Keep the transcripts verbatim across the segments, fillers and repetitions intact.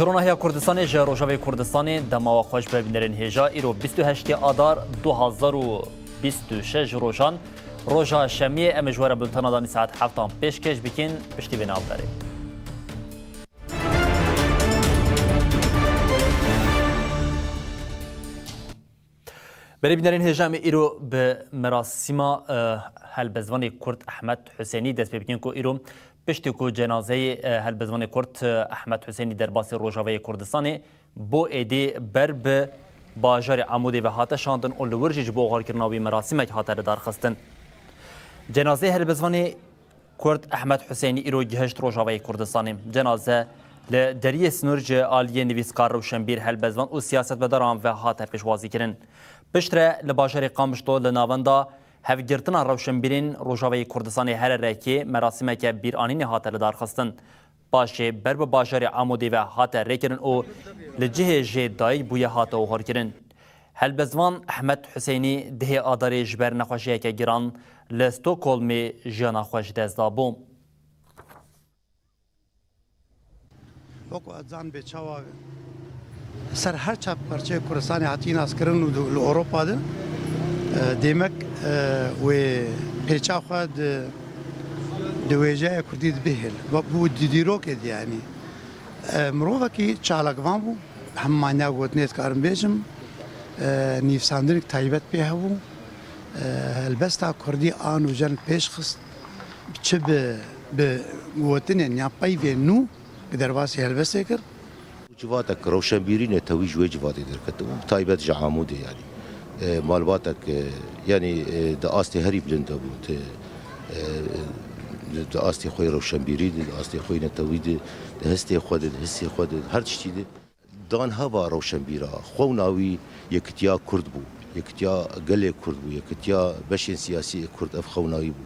Ronahiya Kurdistanê ji Rojavayê Kurdistanê dema we xweş be bînerên hêja. Îro bîst û heştê Adar du hazar û bîst û şeş rojan, roja şemiyê, em ê ji we re bultena danî saet heftan pêşkêş bikin, piştî vê navberê. Berê bînerên hêja, em ê îro bi merasîma, e, helbestvanê Kurd Ehmed Huseynî dest pê bikin ku îro piştî ku cenazeyê, e, helbestvanê Kurd, e, Ehmed Huseynî derbasî Rojavayê Kurdistanê bo êdî ber bi bajarê Amûdê ve hate şandin û li wir jî ji bo oxirkirina wî merasîmek hate lidarxistin. Cenazeyê helbestvanê Kurd Ehmed Huseynî îro gihişt Rojavayê Kurdistanê. Cenaze li deriyê sinûr ji aliyê nivîskar, rewşenbîr, helbestvan û siyasetmedaran ve hate pêşwazîkirin. Piştre li bajarê Qamişlo li navenda hevgirtina rewşenbîrên Rojavayê Kurdistanê her erekê merasîmeke bîranînê hate lidarxistin. Paşê ber bi bajarê Amûdê ve hate rêkirin û li cihê jê dayik bûye hate oxirkirin. Helbestvan Ehmed Huseynî dehê Adarê ji ber nexweşiyeke giran li Stockholmê jiyana xwe ji dest dabû. Wek ez zanibê çawa ser her çar parçeyê Kurdistanê hatiye naskirin û li Ewropa de, e, demek, e, wê pêça xwe di, di wêjeya Kurdî de bihêl. Wek bû di dîrokê de, yanî. E, mirovekî çalakvan bû, hema niha gotinê dikarim bêjim, e, nivîsandineke taybet pê hebû, e, helbesta Kurdî an û jen pêş xist, çi bi, bi gotinên ya peyvên nû bi derbasî helbestê kir. Civatek rewşenbîrî netewî ji wê civatê derket û bi taybet ji Amûdê, yanî, e, malbatek, e, yanî, e, di astê herî bilind de bû. Di, e, di, di astê xwe yê rewşenbîrî de, di astê xwe yê netewî de, di hestê xwe de, di hissê xwe de, her tiştî de. Dan heva rewşenbîra, xewna wî yekitiya Kurd bû, yekitiya gelê Kurd bû, yekitiya beşên siyasî ê Kurd, ev xewna wî bû.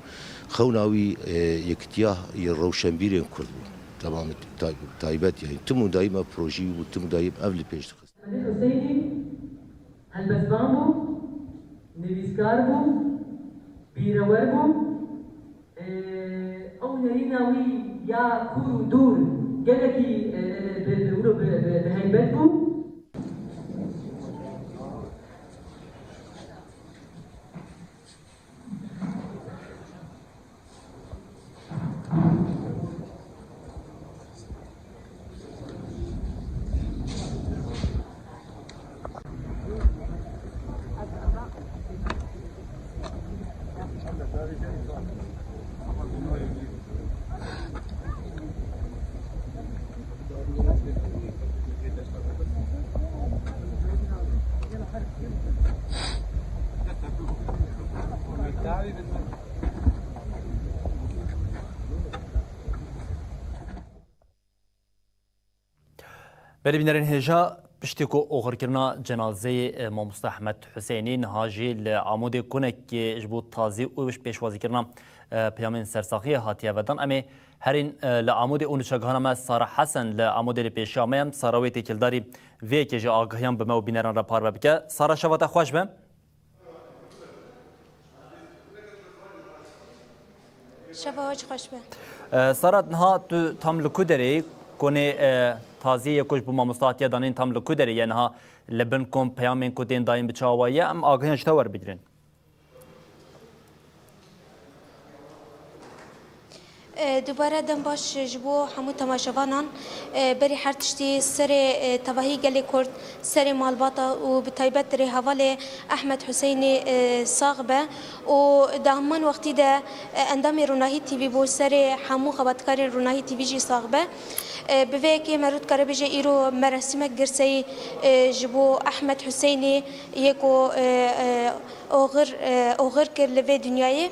Xewna wî, e, yekitiya yê rewşenbîrên Kurd bû. Temamê tay-, taybet, yanî tim û dayîm ev projeyî bû, tim û dayîm ev li pêş dixist. Hemîd Huseynî helbestvan bû, nivîskar bû, bîrewer bû. Ew nerîna wî ya kûr û dûr gelekî, e, e, bi, bi, wilo bi, bi, bi heybet bû. Belê bînerên hêja, piştî ku oxirkirina cenazeyê, e, Mamoste Ehmed Huseynî niha jî li Amûdê konekê ji bo tazî û pêşwazîkirina, e, peyamên sersaxiyê hatiye vedan. Em ê herîn, e, li Amûdê û nûçegihana me Sara Hesen li Amûdê li pêşiya me ye. Sara wê têkildarî vê yekê ji agahiyan bi me û bîneran re parve bike. Sara, şeva te xweş be. Şeva we jî xweş be. E, Sara, niha tu tam li ku derê yî? Konê, e, taziyê ku ji bo mamoste hatiye danîn tam li ku derê ye? Niha li bin kom peyamên ku tên dayîn bi çawa ye? Em agahiyan ji te werbigirin. E, dubare dem baş ji bo hemû temaşevanan. E, berî her tiştî serê, e, tevahî gelê Kurd, serê malbata û bi taybet rêhevalê Ehmed Huseynî, e, sax be û di heman wextî de, e, endamê Ronahî T V bû, serê hemû xebatkarên Ronahî T V jî sax be. E, bi vê yekê me rû dikare bêje îro merasîmek girseyî, e, ji bo Ehmed Huseynî yê ku, e, e, oxir, e, oxir kir li vê dinyayê.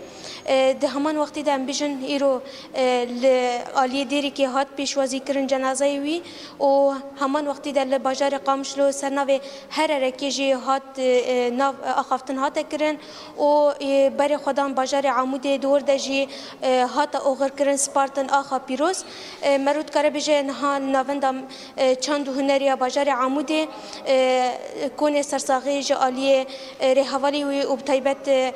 E, di heman wextî de em bijin îro, e, li aliyê Dêrikê hat pêşwazîkirin cenazeyê wî û heman wextî de li bajarê Qamişlo ser navê Hererekê jî hat, e, nav, e, axaftin hate kirin û, e, berê xwedan bajarê Amûdê di wir de jî, e, hate oxirkirin, spartin axa pîroz. E, me rû dikare bêje niha li navenda, e, çand û huneriya bajarê Amûdê, e, konê sersaxî ji aliyê, e, rêhevalê wî û bi taybet, e,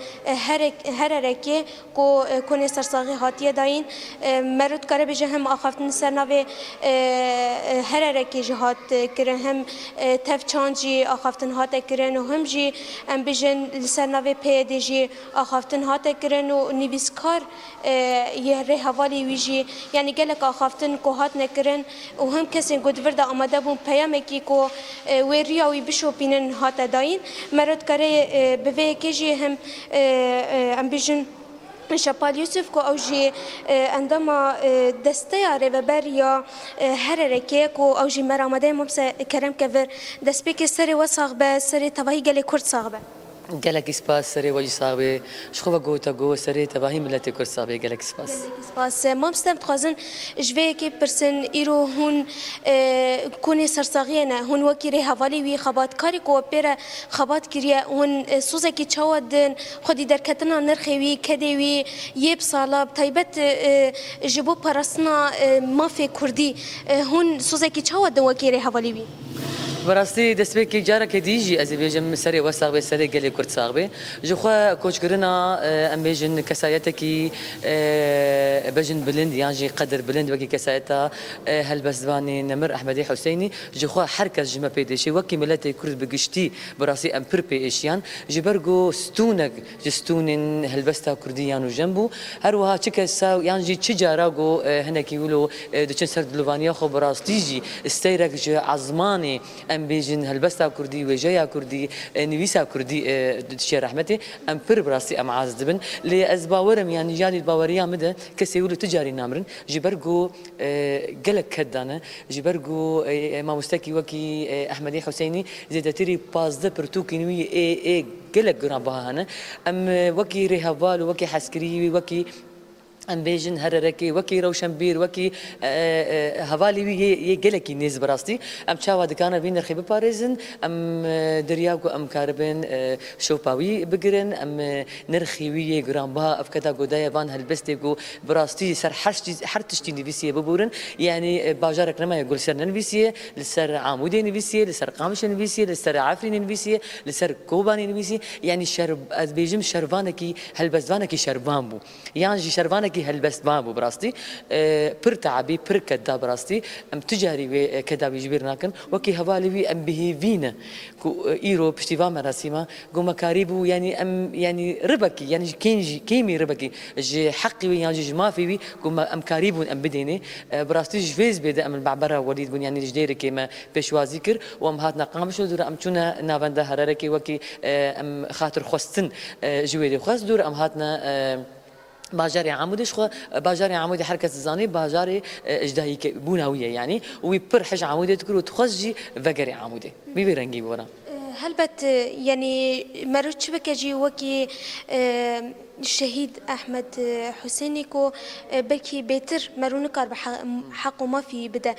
herek-, hererekê ku, e, konê sersaxî hatiye dayîn, e, mero dikare bêje hem axaftin li ser navê, e, e, hererekê jî hat, e, kirin, hem, e, tev çand jî axaftin hate kirin û hem jî em bêjin li ser navê P Y D'ê jî axaftin hate kirin û nivîskar, e, yê rêhevalê wî jî, yanî gelek axaftin ku hatine kirin û hem kesên ku di vir de amade bûn peyamekî ku, e, wê riya wî bişopînin hate dayîn. Mero dikare, e, bi vê yekê jî hem, e, e, em bêjin Şepal Yusuf ku ew jî, e, endama, e, desteya rêveber ya, e, Hererekê ku ew jî me re amade ye. Mamse Kerem Kevir, destpêkê serê we sax be, serê tevahî gelê Kurd sax be. Gelekî spas, serê we jî sax be. Ji xwe ve gote go, serê tevahî miletê Kurd sax be. Gelekî spas. Gelekî spas. Mam Stem, dixwazin ji vê yekê bipirsin, îro hûn, e, konê sersaxiyê ne, hûn wekî rêhevalê wî xebatkarê ku we pê re xebat kiriye, hûn, e, sozekî çawa din, xwedî derketina nirxê wî, kedê wî, yê bi sala, bi taybet, e, ji bo parastina, e, mafê Kurdî, e, hûn sozekî çawa din wekî rêhevalê wî? Bi rastî destpêkê careke dî jî ez ê bêjim serê we sax be, serê gelê Kurd sax be. Ji xwe koçkirina, e, em bêjin kesayetekî, e, bejin bilind yan jî qedir bilind wekî kesayeta, e, helbestvanê nemir Ehmedê Huseynî ji xwe her kes ji me pê diêşe. Wekî miletê Kurd bi giştî bi rastî em pir pê êşiyan. Ji ber ku stûnek ji stûnên helbesta Kurdî ya nûjen bû. Her wiha çi kesa yan jî çi cara ku, e, hinekî wilo, e, diçin ser dilovaniya xwe, bi rastî jî seyrek ji ezmanê, em bêjin, helbesta Kurdî, wêjeya Kurdî, e, nivîsa Kurdî, e, diçe rehmetê, em pir bi rastî em az dibin. Lê ez bawer im, yanî, yanî baweriya min de kesê wilo tu carî namirin. Ji ber ku, e, gelek ked dane. Ji ber ku, e, e, mamostekî wekî, e, Ehmedê Huseynî zêdetirî pazdeh pirtûkên wî ê, ê gelek giranbiha hene. Em, e, wekî rêheval û wekî hezkirî wî, wekî, em bêjin, hererekê, wekî rewşenbîr, wekî, e, e, hevalê wî yê, yê gelekî nêz bi rastî. Em çawa dikarin vî nirxê biparêzin? Em, e, diriya ku em karibin, e, şopa wî bigirin, em, e, nirxê wî yê giranbiha, ev keda ku daye van helbestê ku bi rastî ser her tiştî, her tiştî nivîsiye biborin. Yanî, e, bajarek nemaye ku li ser nenivîsiye, li ser Amûdê nivîsiye, li ser Qamişê nivîsiye, li ser Efrînê nivîsiye, li ser Kobanê nivîsiye. Yanî şer-, ez bêjim şervanekî, helbestvanekî şervan bû. Yan jî şervanekî helbestvan bû bi rastî. E, pir teabî, pir ked da bi rastî. Em tu carî wê, e, keda wî ji bîr nakin. Wekî hevalê wî em bi hêvî ne ku, e, îro piştî van merasîma ku me karîbû, yanî em, yanî ribekî, yanî ji kêm jî, kêmî ribekî ji heqî wî yan jî ji mafê wî ku me, em karîbûn em bidênê. E, bi rastî ji vê zibê de em li Mebera Welîd bûn, yanî ji Dêrikê me pêşwazî kir û em hatine Qamişlo dûre, em çûne navenda Hererekê wekî, e, em xatirxwestin, e, ji wê dê xwest dûre, em hatine, e, bajarê Amûdê. Ji xwe, e, bajarê Amûdê her kes dizanî, bajarê, e, ji dayîke bûna wî ye, yanî û wî pir hej Amûdê dikir û dixwest jî vegerê Amûdê. Wî vê rengî bû. E, helbet, e, yanî meriv çi bike jî wekî, e, Şehîd Ehmed, e, Husênî ku, e, belkî bêtir meriv nikaribe he-, heq û mafî wî bide.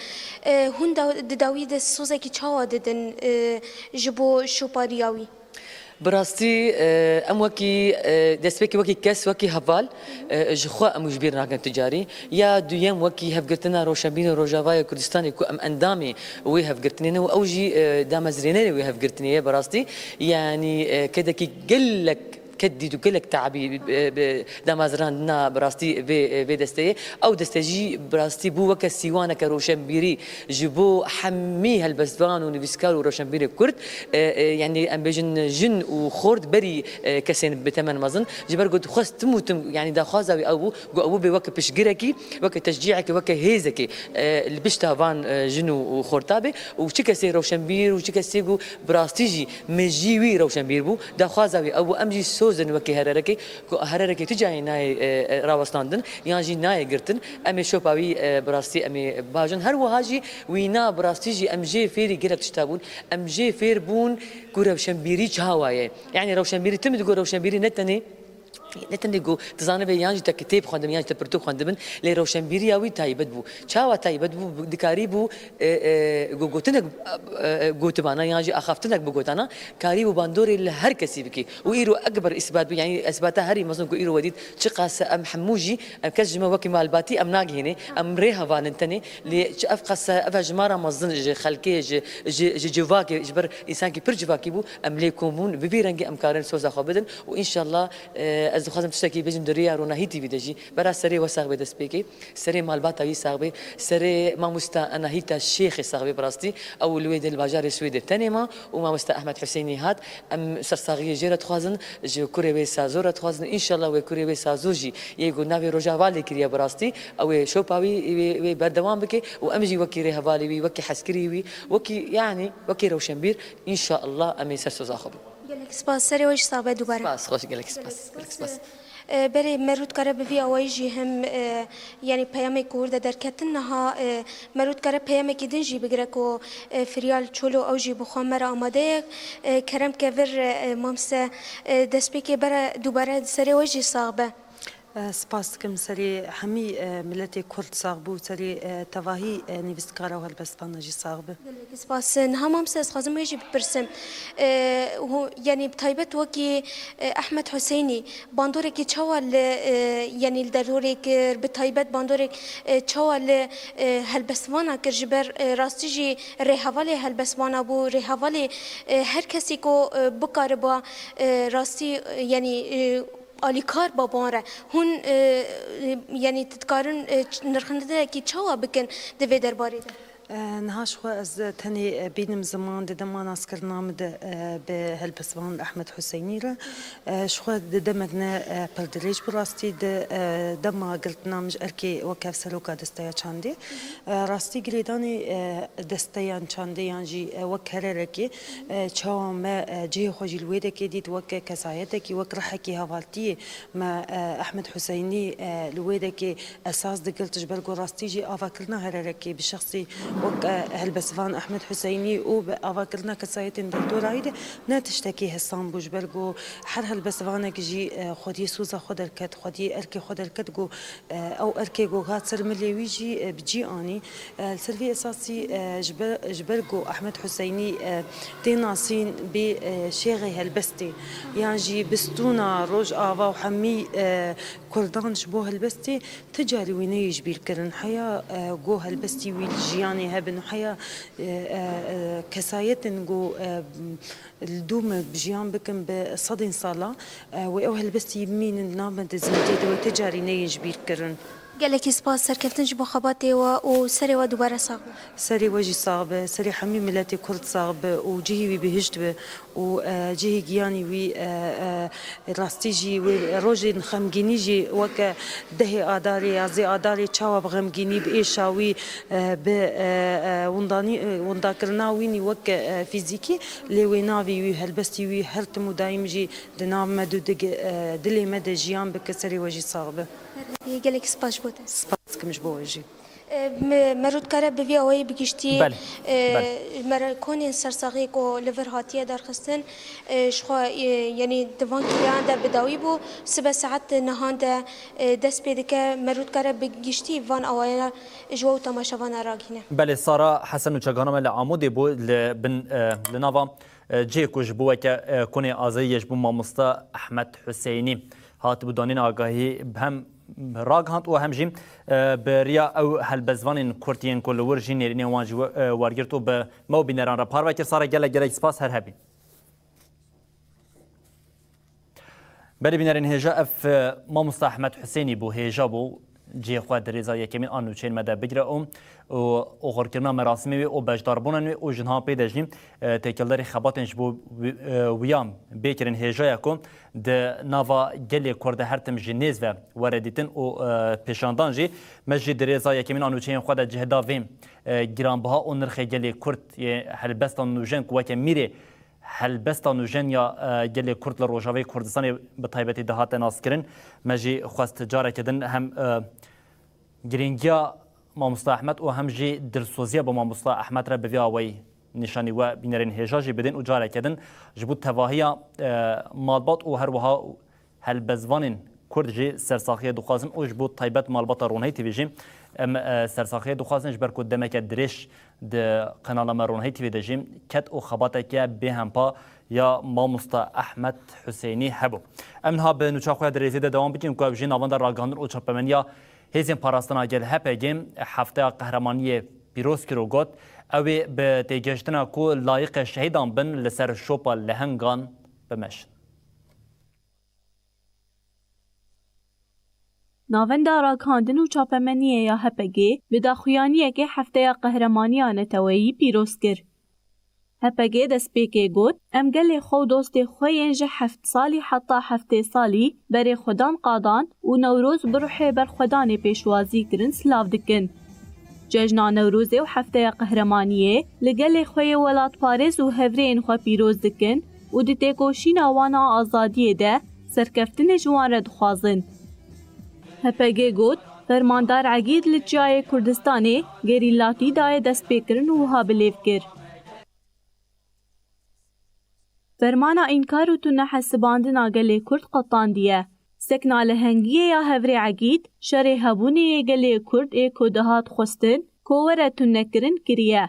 E, hûn da-, di dawî de sozekî çawa didin, e, ji bo şopariya wî? Bi rastî, e, em wekî, e, destpêkê wekî kes, wekî heval, e, ji xwe em ji bîr nakin tu carî. Ya duyem wekî hevgirtina Roşenbîr û Rojavayê Kurdistanê ku em endamê wê hevgirtinê ne û ew jî, e, damezrênerê wê hevgirtinê ye bi rastî. Yanî, e, kedekî gelek ked dît û gelek teabî, e, bi damezrandina bi rastî vê, e, vê desteyê. Ew deste jî bi rastî bû weke sîwaneke roşenbîrî ji bo hemî helbestvan û nivîskar û roşenbîrê Kurd. E, e, yanî em bêjin jin û xort berî, e, kesên bi temen mezin. Ji ber ku dixwest tim û tim, yanî daxwaza wî ew bû, ku ew bê weke piştgirekî, weke teşcîekê, weke hêzekê, e, li pişta van, e, jin û, û xorta bê û çi kesê rewşenbîr û çi kesê ku bi rastî jî mejî wî rewşenbîr bû, daxwaza wî ew bû, em jî sozin wekî Hererekê, ku Hererekê tu cayê nayê, e, e, rawestandin, yan jî nayê girtin. Em ê şopa wî, e, bi rastî em ê bajin. Her wiha jî wîna bi rastî jî em jê fêrî gelek tişta bûn. Em jê fêr bûn ku rewşenbîrî çawa ye. Yanî rewşenbîrî, tim digo rewşenbîrî ne tenê Ne tenê ku tu zanibe yan jî te kitêb xwendibin yan jî te pirtûk xwendibin, lê rewşenbîriya wî taybet bû. Çawa taybet bû? Dikarîbû, e, e, ku gotinek, e, e, gotibana yan jî axaftinek bigotana, karîbû bandorê li her kesî bikî. Û îro ekber îsbat bû, yanî îsbata herî mezin ku îro we dît, çiqas em hemû jî, em kes ji me wekî malbatî em nagihînê, em rê hevalin tenê, lê çi ev qas, ev jimara mezin ji xelkê, ji, ji, ji civakê, ji ber însankî pir civakî bû, em lê kom bûn, bi vî rengî em karin soza xwe bidin û înşallah Eh, ez dixwazim tiştekî bêjim di rêya Ronahî T V de jî. Bera serê we sax be destpêkê. Serê malbata wî sax be. Serê mamosta Enahîta Şêxê sax be bi rastî. Ew li wê dê li bajarê Swêdê tenê ma û mamosta Ehmed Husênî hat. Em sersaxiyê jê re dixwazin, ji kurê wê Sazo re dixwazin. Înşallah wê kurê wê Sazo jî yê ku navê Rojava lê kiriye bi rastî. Ew ê şopa wî, wê, wê berdewam bike û em jî wekî rêhevalê wî, wekî heskirî wî, wekî, yanî wekî rewşenbîr, înşallah em ê ser soza xwe bin. Gelek spas. Serê we jî sax be dubare. Spas, xweş, gelek spas. Gelek spas. E, berê me rû dikare bi vî awayî jî hem, e, yanî peyamê ku wir de derketin niha, e, me rû dikare peyamekî din jî bigire ku, e, Firyal Çolo ew jî bi xwe me re amade ye. E, kerem ke vir, e, mamse, e, destpêkê bere dubare serê we jî sax be. E, spas dikim serê hemî, e, miletê Kurd sax bû, serê, e, tevahî, e, nivîskara û helbestvana jî sax be. Gelekî spas. Niha mamse ez xwazim wê jî bipirsim. E, hu-, yanî bi taybet wekî, e, Ehmed Huseynî bandorekî çawa li, e, yanî li derorê kir, bi taybet bandorek, e, çawa li, e, helbestvana kir ji ber, e, rastî jî rêhevalê helbestvana bû, rêhevalê, e, her kesî ku, e, bikariba, e, rastî, e, yanî, e, alîkar ba ban re. Hûn, e, e, yanî tu dikarin, e, ç-, nirxandinekî çawa bikin di vê derbarê de? E, niha ji xwe ez tenê, e, bînim ziman di dema naskirina min de, e, bi helbestvan Ehmed Huseynî re. E, ji xwe di demek ne, e, pir dirêj bi rastî di, e, dema girtina min ji erkê wek hevseroka desteya çandê. E, rastî girêdanê, e, desteyan çandê yan jî, e, wek hererekê, e, çawa me, e, cihê xwe jî li wê dekê dît wek kesayetekî, wek rihekî hevaltiyê me, e, Ehmed Huseynî, e, li wê dekê esas digirt, ji ber ku rastî jî avakirina hererekê bi şexsî wek, e, helbestvan Ehmed Huseynî û bi avakirina kesayetên derdora wî de ne tiştekî hesan bû, ji ber ku her helbestvanek jî, e, xwediyê soza xwe derket, xwediyê erkê xwe derket ku, e, ew erkê ku hat ser milê wî jî, e, bi cî anî. E, li ser vî esasî, e, ji ber, ji ber ku Ehmed Huseynî, e, tê nasîn bê, e, şêxê helbestê, yan jî bistûna Rojava û hemî, e, Kurdan ji bo helbestê ti carî wî neyê ji bîr kirin. Heya, e, ku helbestî wî li jiyanê hebin, heya, e, e, e, kesayetên ku, e, li dû me bi jiyan bikin bi sedên sala, e, wê ew helbestî bimînin di nav me de zîndiyê de wê ti carî neyê ji bîr kirin. Gelekî spas serkeftin ji bo xebatê we û serê we dubare sax be. Serê we jî sax be, serê hemî miletê Kurd sax be û cihê wî bihişt be û, e, cihê giyanî wî, e, e, rastî jî wê rojên xemgînî jî weke dehê Adarê, yazê Adarê çawa bi xemgînî, bi êşa wî, e, bi, e, e, windanî, e, windakirina wînî weke, e, fîzîkî, lê wê navê wî, helbestî wî her tim û daîm jî di nav me de, di, e, dilê me de jiyan bike, serê we jî sax be. Her hebî, gelekî spas ji bo te. Spas dikim ji bo we jî. E, me, me rû dikare bi vî awayî bi giştî, Belê, e, belê. Me re konên sersaxî ku li vir hatiye derxistin, e, ji xwe, e, yanî di van kiriyan de bi dawî bû, sibe saet nihan de, e, dest pê dike, me rû dikare bi giştî van awayana ji we û temaşevana ragihîne. Belê, Sara Hesen û çekana me li Amûdê bû, li bin, e, li nava, e, cihê ku ji bo weke, e, konê azayî ye ji bo mamosta Ehmed Huseynî hatibû danîn agahî, hem ragihand û hem jî, e, bi riya ew helbestvanên Kurd yên ku li wir jî nêrînên wan jî we-, e, wergirt û bi me û bîneran re parve kir. Sara, gelek gelek spas, her hebî. Belê bînerên hêja, ev, e, mamosta Ehmed Husênî bû, hêja bû cihê xwe di rêza yekemîn a nûçeyên me de bigire û, û oxirkirina merasimê wê û beşdarbûna wê û ji niha pê de jî, e, têkildarî xebatên ji bo wî, e, wiya bê kirin. Hêja ye ku di nava gelê Kurd de her tim ji nêz ve were dîtin û, e, pêşandan jî. Me jî di rêza yekemîn a nûçeyên xwe de cih da vê, e, giranbiha û nirxê gelê Kurd yê helbesta nûjen ku weke mîrê helbesta nûjen ya, e, gelê Kurd li Rojavayê Kurdistanê bi taybetî dihate naskirin. Me jî xwest careke din hem, e, girîngiya mamosta Ehmed û hem jî dilsoziya bi mamosta Ehmed re bi vî awayî nîşanî we bînerên hêja jî bidin û careke din ji bo tevahiya, e, malbat û her wiha Helbestvanên Kurd jî sersaxiyê dixwazin û ji bo taybet malbata Ronahî T V jî em, e, sersaxiyê dixwazin, ji ber ku demeke dirêj di kanala me Ronahî T V de jî ket û xebateke bêhempa ya mamosta Ehmed Huseynî hebû. Em niha bi nûça xwe ya dirêzê de dewam bikin ku ew jî navenda ragihandin û çapemeniya Hêzên Parastina Gel, H P G, hefteya qehremaniyê pîroz kir û got, ew ê bi têgihiştina ku layiqê şehîdan bin li ser şopa lehengan bimeşin. Navenda Ragihandin û Çapemeniyê ya H P G bi daxuyaniyekê Hefteya Qehremanîya Neteweyî pîroz kir. H P G destpêkê got, em gelê xwe û dostê xwe yên ji heft salî heta heftê salî berê xwedan qadan û Newroz bi ruhê berxwedanê pêşwazî kirin silav dikin. Cejna Newrozê û Hefteya Qehremaniyê li gelê xwe yê welatparêz û hevrêyên xwe pîroz dikin û di têkoşîna wan a azadiyê de serkeftinê ji wan re dixwazin. H P G got, Fermandar Egîd li çiyayê Kurdistanê gerîlatî daye destpêkirin û wiha bi lêv kir. Fermana înkar û tunehesibandina gelê Kurd qetandiye. Sekna lehengiyê ya hevrê Egîd, şerê hebûnê yê gelê Kurd ê ku dihat xwestin, ku were tunekirin kiriye.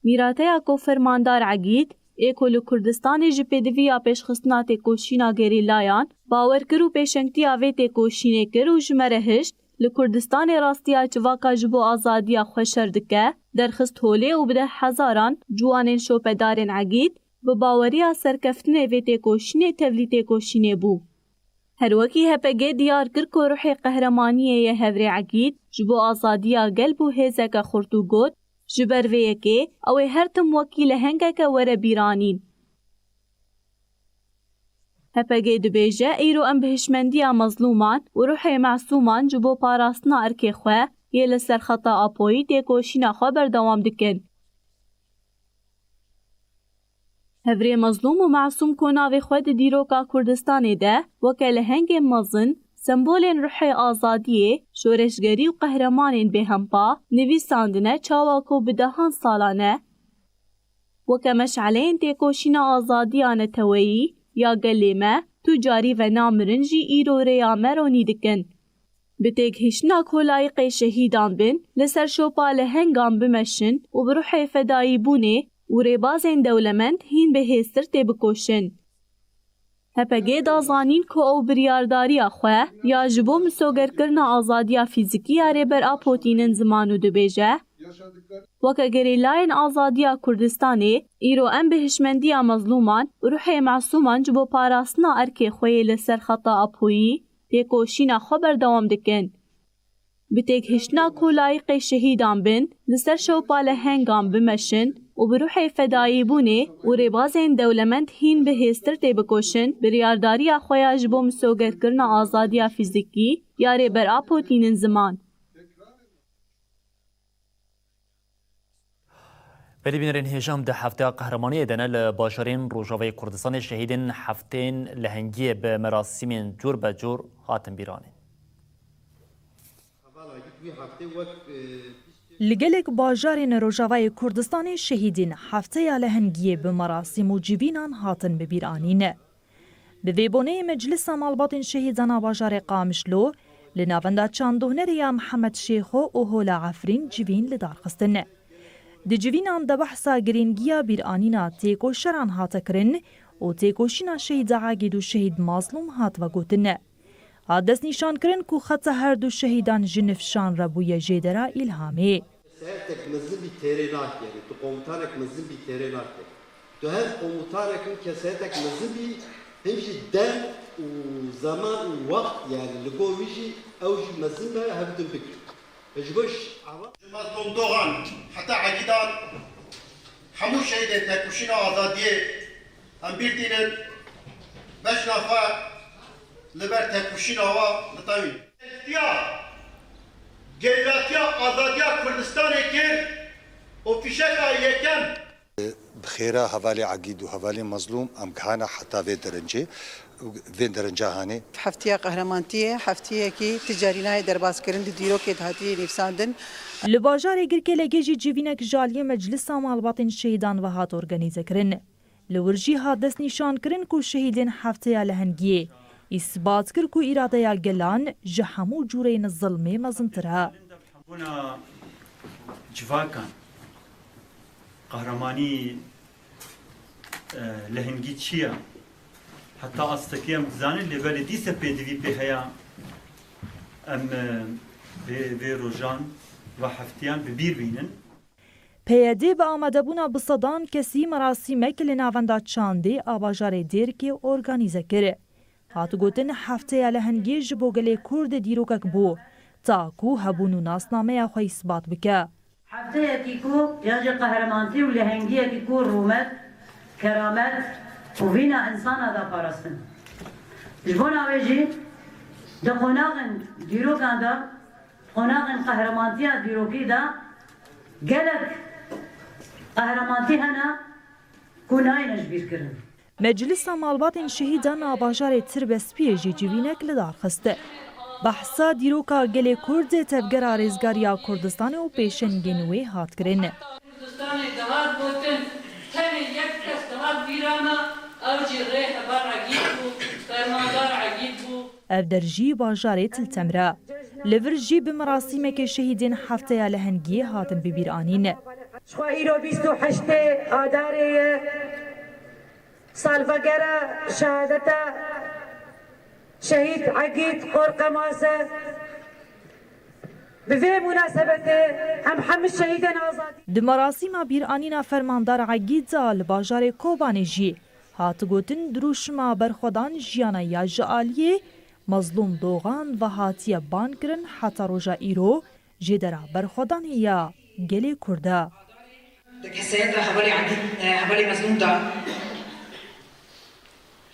Mîrateya ku Fermandar Egîd, ê ku li Kurdistanê ji pêdiviya pêşxistina têkoşîna gerîlayan, bawer kir û pêşengtiya vê têkoşînê kir û ji me re hişt, li Kurdistanê rastiya civaka ji bo azadiya xwe şer dike, derxist holê û bi deh hezaran ciwanên şopedarên Egîd bi baweriya serkeftinê vê têkoşînê tevlî têkoşînê bû. Her wekî H P G diyar kir ku ruhê qehremaniyê yê hevrê Egîd ji bo azadiya gel bû hêzeke xurt û got, ji ber vê yekê ew ê her tim wekî lehengeke were bîranîn. H P G dibêje, îro em bi hişmendiya mezlûman û ruhê masûman ji bo parastina erkê xwe yê li ser xeta Apoyî têkoşîna xwe berdewam dikin. Hevrê mezlûm û masûm ku navê xwe di dîroka Kurdistanê de weke lehengên mezin, sembolên ruhê azadiyê, şoreşgerî û qehremanên bêhempa nivîsandine, çawa ku bi dehan salan e, weke meşaleyên têkoşîna azadiya neteweyî ya gelê me, tu carî ve namirin jî îro rêya me ronî dikin. Bi têgihiştina ku layiqê şehîdan bin, li ser şopa lehengan bimeşin û bi ruhê fedayîbûnê û rêbazên dewlemend hîn bi hêztir têbikoşin. H P G da zanîn ku ew biryardariya xwe ya ji bo misogerkirina azadiya fîzikî ya Rêber Apo tînin ziman û dibêje, Weke gerîlayên azadiya Kurdistanê, îro em bi hişmendiya mezlûman û ruhê masûman ji bo parastina erkê xwe yê li ser xeta Apoyî têkoşîna xwe berdewam dikin. Bi têgihiştina ku layiqê şehîdan bin, li ser şewpa lehengan bimeşin û bi ruhê fedayîbûnê û rêbazên dewlemend hîn bi hêztir têbikoşin, biryardariya xwe ya ji bo misogerkirina azadiya fîzikî ya Rêber Apo tînin ziman. Belê bînerên hêja, em di Hefteya Qehremaniyê de ne. Li bajarên Rojavayê Kurdistanê şehîdên Hefteyên Lehengiyê bi merasîmên cûr be cûr hatin bîranîn. Li gelek bajarên Rojavayê Kurdistanê şehîdên Hefteya Lehengiyê bi merasîm û civînan hatin bibîranîn. Bi vê boneyê Meclisa Malbatên Şehîdan a bajarê Qamişlo li navenda çand û hunerê ya Mihemed Şêxo û Hola Efrîn civîn li dar xistin. Di civînan de behsa girîngiya bîranîna têkoşeran hate kirin û têkoşîna Şehîd Egîd û Şehîd Mazlûm hat vegotin. Hat destnîşankirin ku xeta her du şehîdan ji nifşan re bûye jêdera îlhamê. Keseyetek mezin bî têrê nake, yanî tu komutanek mezin bî têrê nake. Tu hem komutanek hem keseyetek mezin bî, hem jî dem û zeman û wext, yanî li gor wî jî ew jî mezin be, hevdin bigrin. Ji bo ş-, ava- Ji Mazlûm Dogan heta Egîdan hemû şehîdên têkoşîna azadiyê em bîr tînin, bejna xwe li ber têkoşîna wa ditewîn. Gerîlatiya, gerîlatiya azadiya Kurdistanê kir û fîşeka yekem. Bi xêra hevalê Egîd û hevalê Mezlûm em gihana heta vê derencê, vê derenca hanê. Heftiya Qehremantiye, heftiyekî ti carî nayê derbas kirin, di dîrokê de hatiye nivîsandin. Li bajarê Girkê Legê jî civînek ji aliyê Meclisa Malbatên Şehîdan ve hat organîzekirin. Li wir jî hat destnîşankirin ku şehîdên Hefteya Lehengiyê Îsbat kir ku îradeya gelan ji hemû cûreyên zilmê mezintir e. Bûna civakan, qehremanî, e, lehengî çi ye? Heta astekî em dizanin, lê belê dîse pêdivî pê heye. Em, e, vê, vê rojan ve heftiyan bi bîr bînin. P Y D bi amadebûna bi sedan kesî merasîmek li navenda çandê a bajarê Dêrikê organîze kir. Hat gotin, hefteya lehengê ji bo gelê Kurd dîrokek bû, ta ku hebûn û nasnameya xwe îsbat bike. Hefteyekî ku ya jî qehremanî û lehengiyekî ku rûmet, keramet û vîna însana da parastin. Ji bona wê jî di qonaxên dîrokan de, qonaxên qehremantiya dîrokî de gelek qehremanî hene ku nayêne ji bîr kirin. Meclisa Malbatên Şehîdan a bajarê Tirbespiyê jî civînek li dar xist. Behsa dîroka gelê Kurd, tevgera Rêzgariya Kurdistanê û pêşengên wê hat kirin. Kurdistanê dihat gotin, tenê yek kes dihat bîrana, ew jî rêheber Egîd bû, fermandar Egîd bû. Ev der jî bajarê Til Temr e. Li vir jî bi merasîmekê şehîdên hefteya lehengiyê hatin bibîranîn. Ji xwe îro bîst û heştê Adarê ye. Salvegera şehadeta şehîd Egîd Qorqemaz e. Bi vê munasebetê em hemû şehîdên azadî. Di merasîma bîranîna fermandar Egîd a li bajarê Kobanê jî hat gotin, dirûşima berxwedan jiyana ya ji aliyê Mezlûm Dogan ve hatiye ban kirin, heta roja îro jêdera berxwedanê ya gelê Kurd e. Di kesayeta hevalê Egîd, e, hevalê Mezlûm de,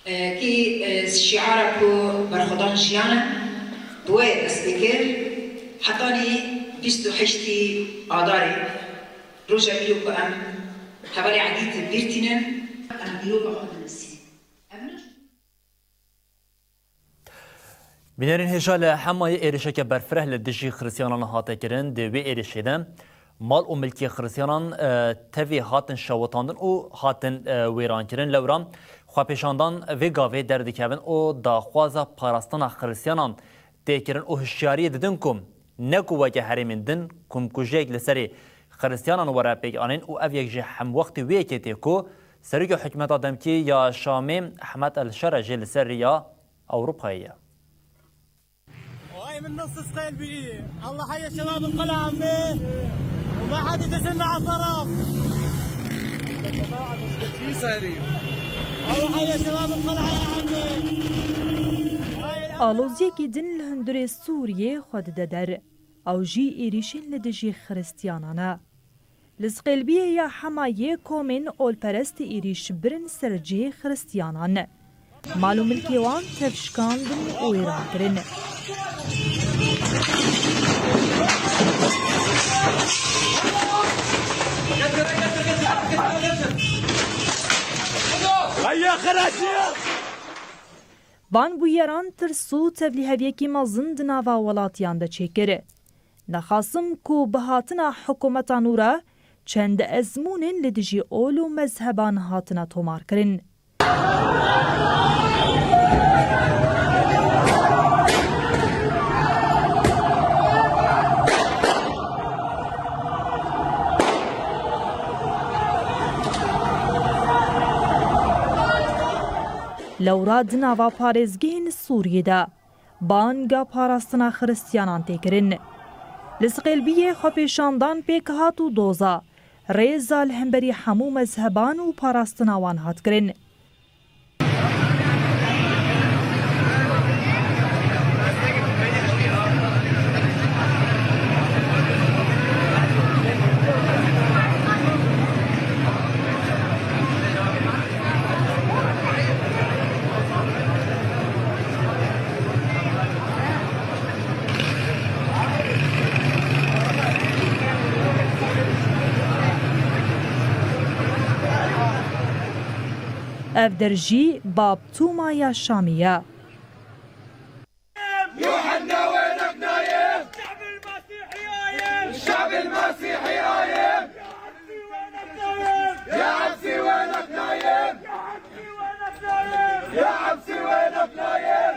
e, kî, e, şiara ku berxwedan jiyan e, bi wê dest pê kir, hetanî bîst û heştî Adarê, roja îro ku em hevalê Egîd bîr tînin, em dîroka xwe dinivîsînin. Ev ne Bînerên hêja, li Hemayê êrişeke berfireh li dijî Xiristiyanan hate kirin. Di wê êrişê de mal û milkê Xiristiyanan, e, tevî hatin şewitandin û hatin, e, wêrankirin. Lewra xwepêşandan vê gavê derdikevin û daxwaza parastina Xiristiyanan tê kirin û hişyariyê didin ku ne ku weke herêmên din komkujiyek li serê Xiristiyanan were pêk anîn û ev yek ji hemwextî wê yekê tê ku Serokê Hikûmeta demkî ya Şamê Ehmed El Şara jî li ser rêya Ewropayê ye. وهاي من نص صقيل بي. الله حي شباب القلعة عمي. وما حد يدشنا على الطرف. الله حي شباب القلعة يا عمي. Aloziyekî din li hundirê Sûriyê xwe dide der. Ew jî êrîşên li dijî Xiristiyanan e. Li Siqêlbiyê ya Hemayê komên olperest êrîş birin ser cihê Xiristiyanan. Mal û milkê wan tev şikandin û wêran kirin. Van bûyeran tirs û tevlîheviyekî mezin di nava welatiyan de çêkir. Nexasim ku bi hatina hikûmeta nû re çend ezmûnên li dijî ol û mezheban hatine tomarkirin. Lewra di nava parêzgehên Sûriyê de banga parastina Xiristiyanan tê kirin. Li Siqêlbiyê xwepêşandan pêk hat û doza rêza li hemberî hemû mezheban û parastina wan hat kirin. Ev der jî Bab Tûma ya Şamê ye. يوحنا وينك نايم؟ الشعب المسيحي قايم. الشعب المسيحي قايم. يا عبسي وينك نايم؟ يا عبسي وينك نايم؟ يا عبسي وينك نايم؟ يا عبسي وينك نايم؟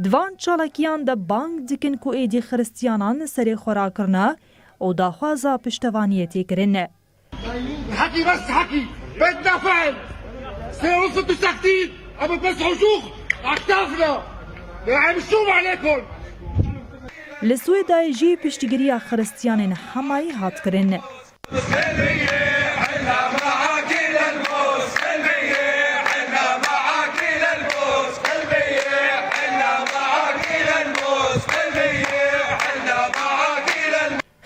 Di van çalakiyan de bang dikin ku êdî xiristiyanan serê xwe rakirine û daxwaza piştevaniyê tê kirin. حكي بس حكي، بدنا فعل. سيرصد التكتيك، أبو بس حشوخ أكتافنا. نلعب الشوم عليكم. Li Swêdayê jî piştgiriya xiristiyanên Hemayî hat kirin.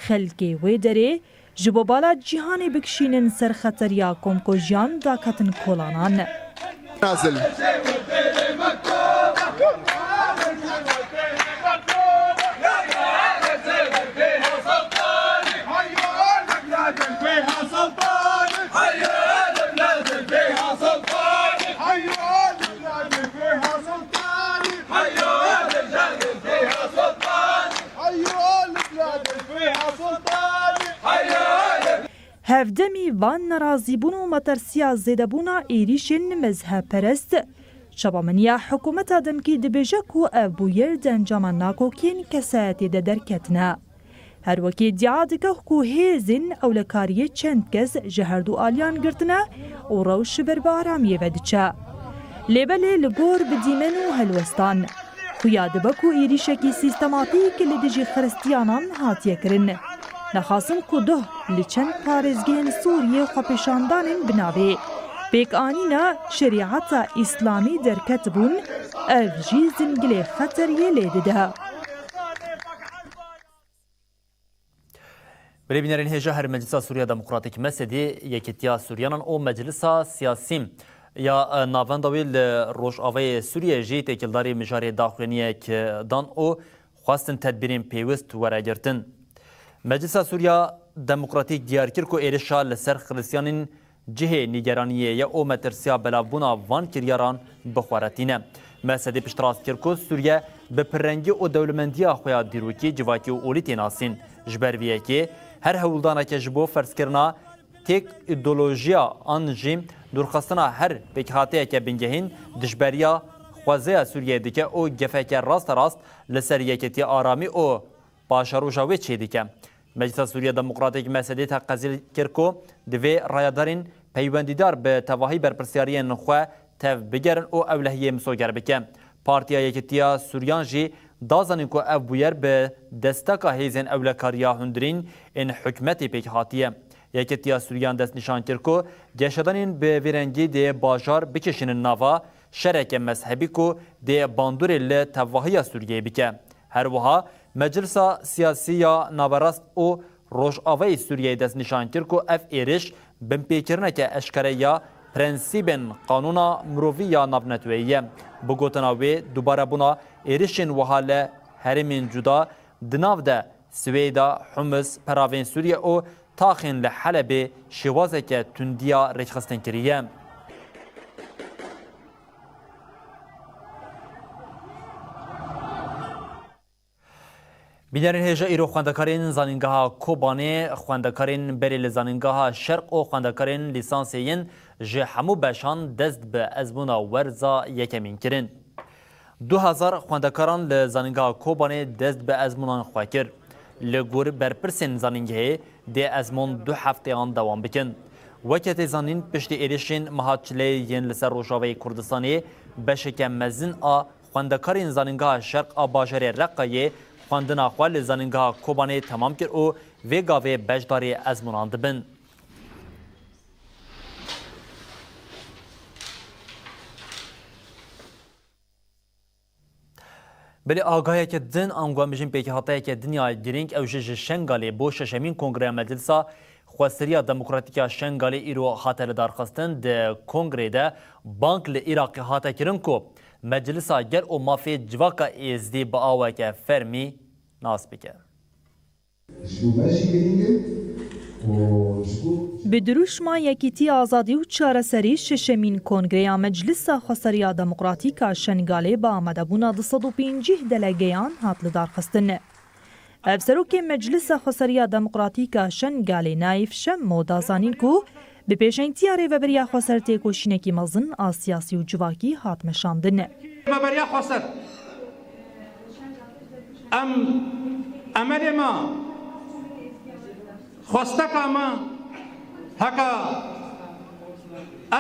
Xelkê wê derê ji bo bala cîhanê bikişînin ser xeteriya komkujiyan daketin kolanan. نازل. Hevdemî van nerazîbûn û metersiya zêdebûna êrîşên mezhebperest, çapemeniya hikûmeta demkî dibêje ku ev bûyer di encama nakokên kesayetê de derketine. Her wekî îdia dike ku hêzên ewlekariyê çend kes ji her du aliyan girtine û rewş ber bi aramiyê ve diçe. Lê belê li gor bi dîmen û helwestan, xuya dibe ku êrîşekî sîstematîk li dijî xiristiyanan hatiye kirin. Nexasim ku doh li çend parêzgehên Sûriyê xwepêşandanên bi navê pêkanîna şerîeta Îslamî derketibûn, ev jî zingilê xeteriyê lê dide. Belê bînerên hêja her Meclisa Sûriya Demokratîk, mesedê Yekîtiya Sûriyanan û Meclisa Siyasî ya, e, Navenda wê li Rojavayê Sûriyeyê jî têkildarî mijarê daxuyaniyek, e, dan û xwestin tedbîrên pêwist were girtin. Meclisa Sûriya Demokratîk diyar kir ku êrişa li ser xiristiyanên cihê nîgeraniyê ye û metirsiya belavbûna van kiryaran bi xwe re tîne. Mesedê piştrast kir ku Sûriye bi pirrengî û dewlemendiya xwe ya dîrokî, civakî û olî tê nasîn. Ji ber vê yekê her hewldaneke ji bo ferzkirina têk îdeolojiya an jî dûrxistina her pêkhateyeke bingehîn dijberiya xwezaya Sûriyeyê dike û gefeke rasterast li ser yekîtiya aramî û paşeroja wê çêdike. Meclisa Sûriya Demokratîk mesedê teqezî kir ku divê rayedarên peywendîdar bi tevahî berpirsyariyên xwe tev bigerin û ewlehiyê misoger bike. Partiya Yekîtiya Sûriyan jî da zanîn ku ev bûyer bi desteka hêzên ewlekariya hundirîn ên hikûmetê pêk hatiye. Yekîtiya Sûriyan destnîşan kir ku geşedanên bi vî rengî dê bajar bikişînin nava şereke mezhebî ku dê bandorê li tevahiya Sûriyeyê bike. Her wiha Meclisa Siyasî ya Naverast û Rojavayê Sûriyeyê destnîşan kir ku ev êriş binpêkirineke eşkere ya prensîbên qanûna mirovî ya navneteweyî ye. Bi gotina wê, dubarebûna êrişên wiha li herêmên cuda di nav de Swêda, Humis, peravên Sûriye û taxên li Helebê şêwazeke tundiya rêkxistin kiriye. Bînerên hêja, îro xwendekarên Zanîngeha Kobanê, xwendekarên berê li Zanîngeha Şerq û xwendekarên lîsansê yên ji hemû beşan dest bi ezmûna werza yekemîn kirin. Du hezar xwendekaran li Zanîngeha Kobanê dest bi ezmûnan xwe kir. Li gor berpirsên zanîngehê dê ezmûn du hefteyan dewam bikin. Weke tê zanîn, piştî êrişên meha çileyê yên li ser Rojavayê Kurdistanê, beşeke mezin a xwendekarên Zanîngeha Şerq a bajarê Reqayê xwendina xwe li Zanîngeha Kobanê temam kir û vê gavê beşdarî ezmûnan dibin. Belê agahiyeke din, ango em bijîn pêkhateyeke din ya girîng, ew jî ji Şengalê bo şeşemîn Kongreya Meclisa Xweseriya Demokratîk ya Şengalê îro hate lidarxistin. Di kongreyê de bang li Iraqê hate kirin ku Meclisa Gel û Mafê Civaka Êzidî bi aweke fermî nas bike. Ji bo me jî girîng in û ji bo Bi dirûşma Yekîtî, Azadî û Çareserî şeşemîn Kongreya Meclisa Xweseriya Demokratîk a Şengalê bi amadebûna du sed û pêncî delegeyan hat lidarxistin. Hevserokê Meclisa Xweseriya Demokratîk a Şengalê Naîf Şemo da zanîn ku Bi pêşengtiya Rêveberiya Xweser têkoşînekî mezin a siyasî û civakî hat meşandin. Rêveberiya Xweser, em emelê me, xwesteka me, heke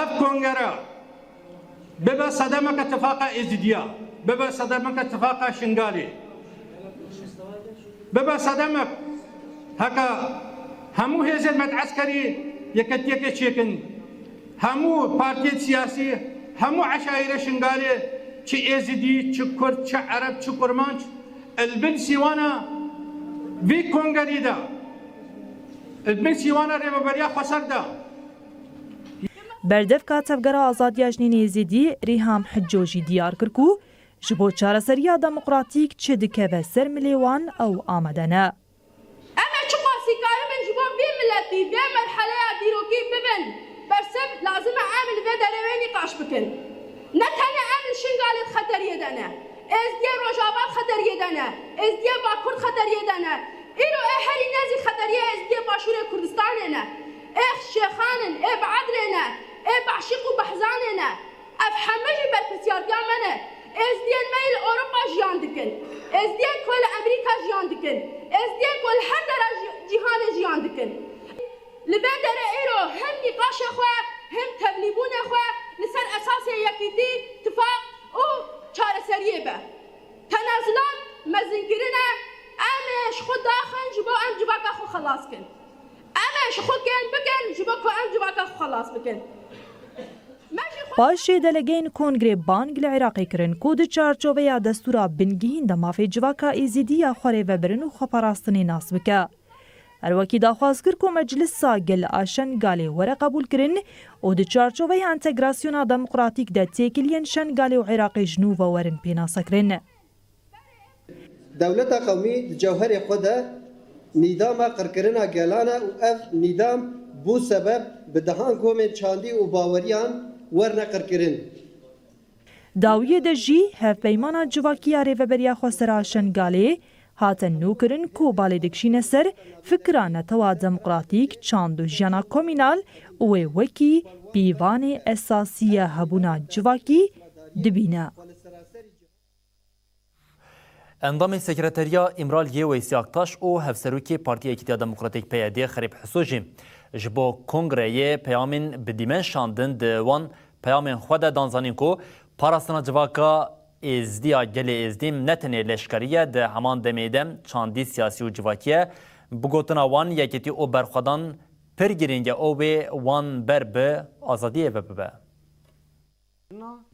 ev kongere bibe sedemeke tifaqa Êzidiya, bibe sedemeke tifaqa Şingalê, bibe sedemek heke hemû hêzên me di eskerî yeketiyekê çêkin, hemû partiyên siyasî, hemû eşayîrê Şingalê, çi Êzidî, çi Kurd, çi Ereb, çi Kurmanc, li bin sîwana vî kongerî de, li bin sîwana Rêveberiya Xweser de. Berdevka Tevgera Azadiya Jinên Êzidî Rîham Hicco jî diyar kir ku ji bo çareseriya demokratîk çi dikeve ser milê wan ew amade ne. Em ê çiqasî karibin ji bo vê miletî vê merheleya dîrokî bibin bersiv, lazim e em li vê derê wê nîqaş bikin. Ne tenê em li Şingalê di xeteriyê de ne, Êzdiyê Rojava di xeteriyê de ne, Êzdiyê Bakur di xeteriyê de ne. Îro ê herî nêzî xeteriyê Êzdiyê Başûrê Kurdistanê ne. Ê Şêxan in, ê Beedrê ne, ê Behşîq û Behzanê ne. Ev hemû jî berpirsiyartiya me ne. Êzdiyên me yî li Ewropa jiyan dikin. Êzdiyên ku li Amerîka jiyan dikin. Êzdiyên ku li her dera ji-, cîhanê jiyan dikin. Li vê derê îro him nîqaşê xwe, him tevlîbûnê xwe li ser esasê yekîtî, tifaq û çareseriyê be. Tenazulat mezin kirine, em ê ji xwe daxin ji bo em civaka xwe xelas kin. Em ê ji xwe kêm bikin ji bo ku em civaka xwe xelas bikin. Me jî xwe Paşê delegeyên kongrê bang li Iraqê kirin ku di çarçoveya destûra bingehîn de mafê civaka Êzidî ya xwerêvebirin û xweparastinê nas bike. Her wekî daxwaz kir ku Meclisa Gel a Şengalê were qebûlkirin û di çarçoveya entegrasyona demokratîk de têkiliyên Şengalê û Iraqê ji nû ve werin pênasekirin. Dewleta qewmî di cewherê xwe de nîdama qirkirina gelan e û ev nîdam bû sebeb bi dehan komên çandî û baweriyan werne qirkirin. Dawiyê de jî Hevpeymana Civakî ya Rêveberiya Xweser a Şengalê hate nûkirin ku balê dikişîne ser fikra netewa demokratîk, çand û jiyana komînal û wê wekî pîvanê esasî ya hebûna civakî dibîne. Endamê Sekreteriya Îmraliyê Weysî Aktaş û Hevserokê Partiya Yekîtiya Demokratîk P Y D Xerîb Hiso jî ji bo kongreyê peyamên bi dîmen şandin. Di wan peyamên xwe de dan zanîn ku parastina civaka Êzdiya gelê Êzdî ne tenê leşkerî ye, di heman demê de çandî siyasî û civakî ye. Bi gotina wan, yekîtî û berxwedan pir girîng e û wê wan ber bi azadiyê ve bibe.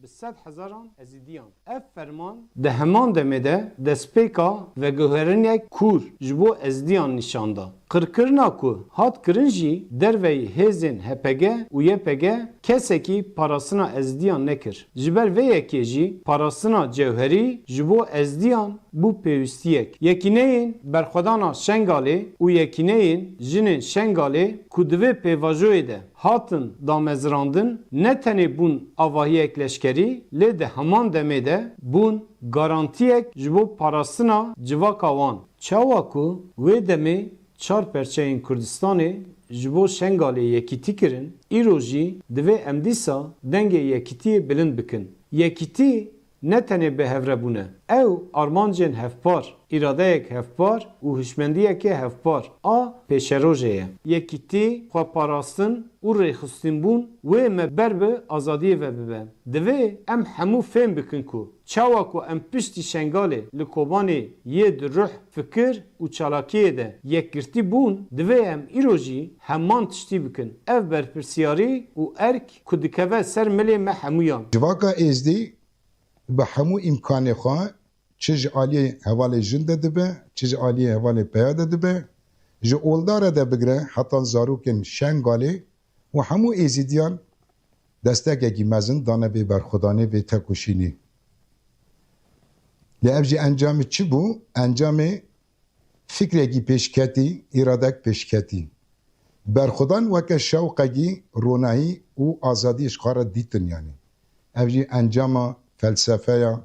Bi sed hezaran Ezîdiyan. Ev ferman di heman demê de destpêka veguherinek kûr ji bo Ezîdiyan nîşan da. Qirkirina ku hat kirin jî derveyî hêzên H P G û Y P G kesekî parastina Ezîdiyan nekir. Ji ber vê yekê jî parastina cewherî ji bo Ezîdiyan bû pêwîstiyek. Yekîneyên berxwedana Şengalê û Yekîneyên Jinên Şengalê ku di vê pêvajoyê de hatin damezrandin, ne tenê bûn avahiyek leşkerî, lê di heman demê de bûn garantiyek ji bo parastina civaka wan. Çawa ku wê demê çar perçeyên Kurdistanê ji bo Şengalê yekîtî kirin, îro jî divê em dîsa dengê yekîtiyê bilind bikin. Yekîtî ne tenê bi hev re bûne. Ew armancên hevpar, îradeyek hevpar û hişmendiyekê hevpar a pêşerojê ye. Yekîtî, xweparastin û rêxistinbûn wê me ber bi azadiyê ve bibe. Divê em hemû fêm bikin ku çawa ku em piştî Şengalê li Kobanê yê di ruh, fikir û çalakiyê de yekgirtî bûn, divê em îro jî heman tiştî bikin. Ev berpirsiyarî û erk ku dikeve ser milê me hemûyan. Civaka Êzdî bi hemû îmkanê xwe, çi ji aliyê hevalê jin de dibe, çi ji aliyê hevalê peya de dibe, ji oldare de bigire heta zarokên Şengalê û hemû Êzîdiyan destekekî mezin dane vê berxwedanê, vê tekoşînê. Lê ev jî encamê çi bû? Encamê fikrekî pêşketî, îradek pêşketî. Berxwedan weke şewqekî ronahî û azadiyê ji xwe re dîtin, yanî. Ev jî encama felsefeya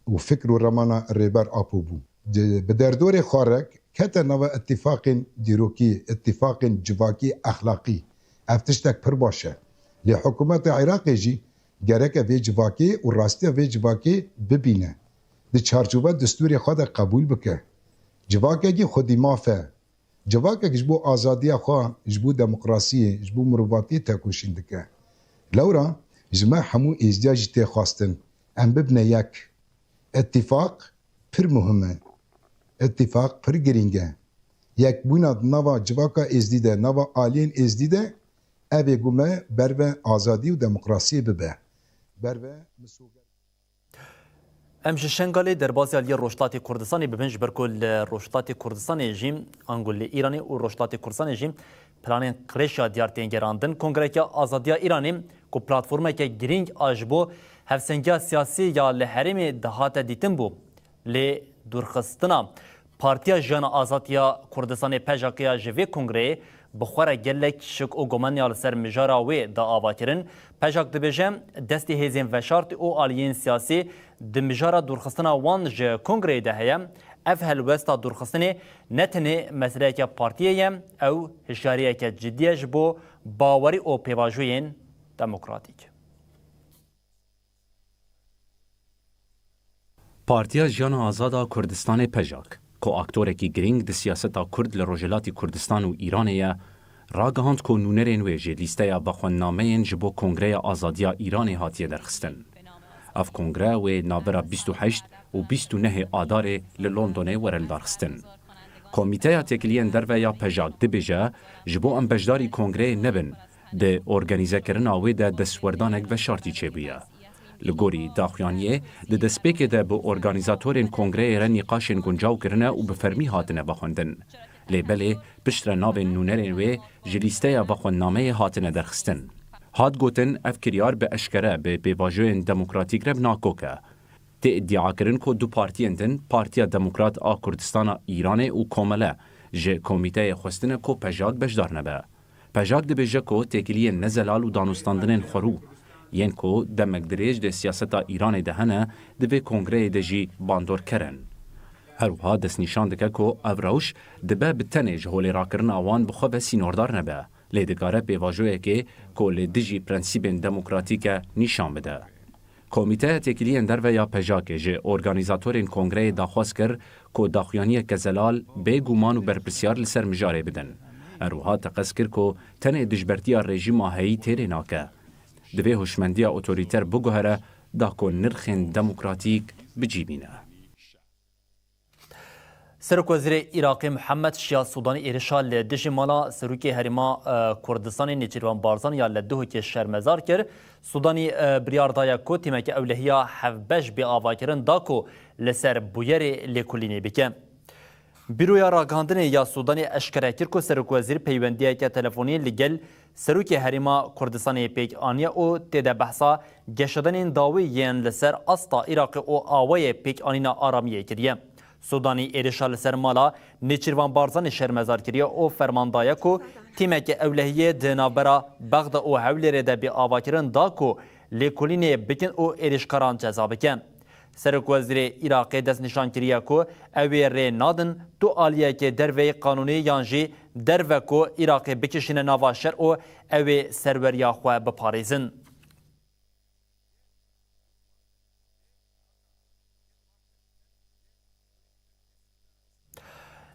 û fikr û remana Rêber Apo bû. Di, bi derdorê xwe re kete nava îtîfaqên dîrokî, îtîfaqên civakî, exlaqî. Ev tiştek pir baş e. Lê hikûmeta Iraqê jî gereke vê civakê û rastiya vê civakê bibîne. Di çarçoveya destûrê xwe de qebûl bike. Civakekî xwedî maf e. Civakek ji bo azadiya xwe, ji bo demokrasiyê, ji bo mirovatiyê tekoşîn dike. Lewra ji me hemû êzdiya jî tê xwestin. Em bibine yek. Îtîfaq pir muhim e. Îtîfaq pir girîng e. Yekbûna di nava civaka êzdî de, nava aliyên êzdî de, ev ê ku me ber ve azadî û demokrasiyê bibe. Ber ve misoger- Em ji Şengalê derbasî aliyê Rojhilatê Kurdistanê bibin, ji ber ku li Rojhilatê Kurdistanê jî, ango li Îranê û Rojhilatê Kurdistanê jî planên qirêj ya diyar tên gerandin. Kongreke Azadiya Îranê, ku platformeke girîng a ji bo hevsengiya siyasî ya li herêmê dihate dîtin bû, lê dûrxistina Partiya Jiyana Azadiya Kurdistanê, PJAKê, ya ji vê kongreyê bi xwe re gelek şik û gomaniya li ser mijara wê da avakirin. PJAK dibêje, destê hêzên veşartî û aliyên siyasî di mijara dûrxistina wan ji kongreyê de heye. Ev helwesta dûrxistinê ne tenê meseleyeke partiyê ye, ew hişyariyeke cidî ye ji bo bawerî û pêvajoyên demokratîk. Partiya Jiyana Azad a Kurdistanê, PJAK, ku aktorekî girîng di siyaseta Kurd li Rojhilatî Kurdistan û Îranê ye, ragihand ku nûnerên wê ji lîsteya vexwendnameyên ji bo Kongreya Azadiya Îranê hatiye derxistin. Ev kongre wê navbera bîst û heşt û bîst û nehê Adarê li Londonê were lidarxistin. Komîteya Têkiliyên Derve ya PJAK dibêje, ji bo em beşdarî kongreyê nebin, di organîzekirina wê de destwerdanek veşartî çêbûye. Li gorî daxuyaniyê, di destpêkê de bi organîzatorên kongreyê re nîqaşên guncaw kirine û bi fermî hatine vexwendin. Lê belê, piştre navên nûnerên wê ji lîsteya vexwendnameyê hatine derxistin. Hat gotin, ev kiryar bi eşkere bi pêvajoyên demokratîk re bi nakok e. Tê îdiakirin ku du partiyên din, Partiya Demokrat a Kurdistana Îranê û Komele, ji komîteyê xwestine ku PJAK beşdar nebe. PJAK dibêje ku têkiliyên nezelal û danûstandinên xwerû, yên ku demek dirêj di siyaseta Îranê de hene, di vê kongreyê de jî bandorker in. Her wiha destnîşan dike ku ev rewş dibe bi tenê ji holê rakirina wan bi xwe ve sînordar nebe, lê dikare pêvajoyekê ku li dijî prensîbên demokratîk e nîşan bide. Komîteya Têkiliyên Derve ya PJAKê ji organîzatorên kongreyê daxwaz kir ku daxuyaniyeke zelal, bê guman û berpirsyar li ser mijarê bidin. Her wiha teqez kir ku tenê dijbertiya rejîma heyî têrê nake. Divê hişmendiya otorîter biguhere da ku nirxên demokratîk bi cî bîne. Serokwezîrê Iraqê Mihemed Şiya Sûdanî êrişa li dijî mala Serokê Herêma, e, Kurdistanê Nêçîrvan Barzanî ya li Duhokê şermezar kir. Sûdanî, e, biryar daye ku tîmeke ewlehiya hevbeş bê avakirin da ku li ser bûyerê lêkolînê bike. Buroya Ragihandinê ya Sûdanê eşkere kir ku Serokwezîr peywendiyeke telefonî li gel Serokê Herêma Kurdistanê pêk aniye û tê de behsa geşedanên dawî yên li ser asta Iraqê û awayê pêkanîna aramiyê kiriye. Sûdanî êrişa li ser mala Nêçîrvan Barzanî şermezar kiriye û ferman daye ku tîmeke ewlehiyê di navbera Bexda û Hewlêrê de bê avakirin da ku lêkolînê bikin û êrişkaran ceza bike. Serokwezîrê Iraqê destnîşan kiriye ku ew ê rê nadin tu aliyekê derveyî qanûnî yan jî derve ku Iraqê bikişîne nava şer û ew ê serweriya xwe biparêzin.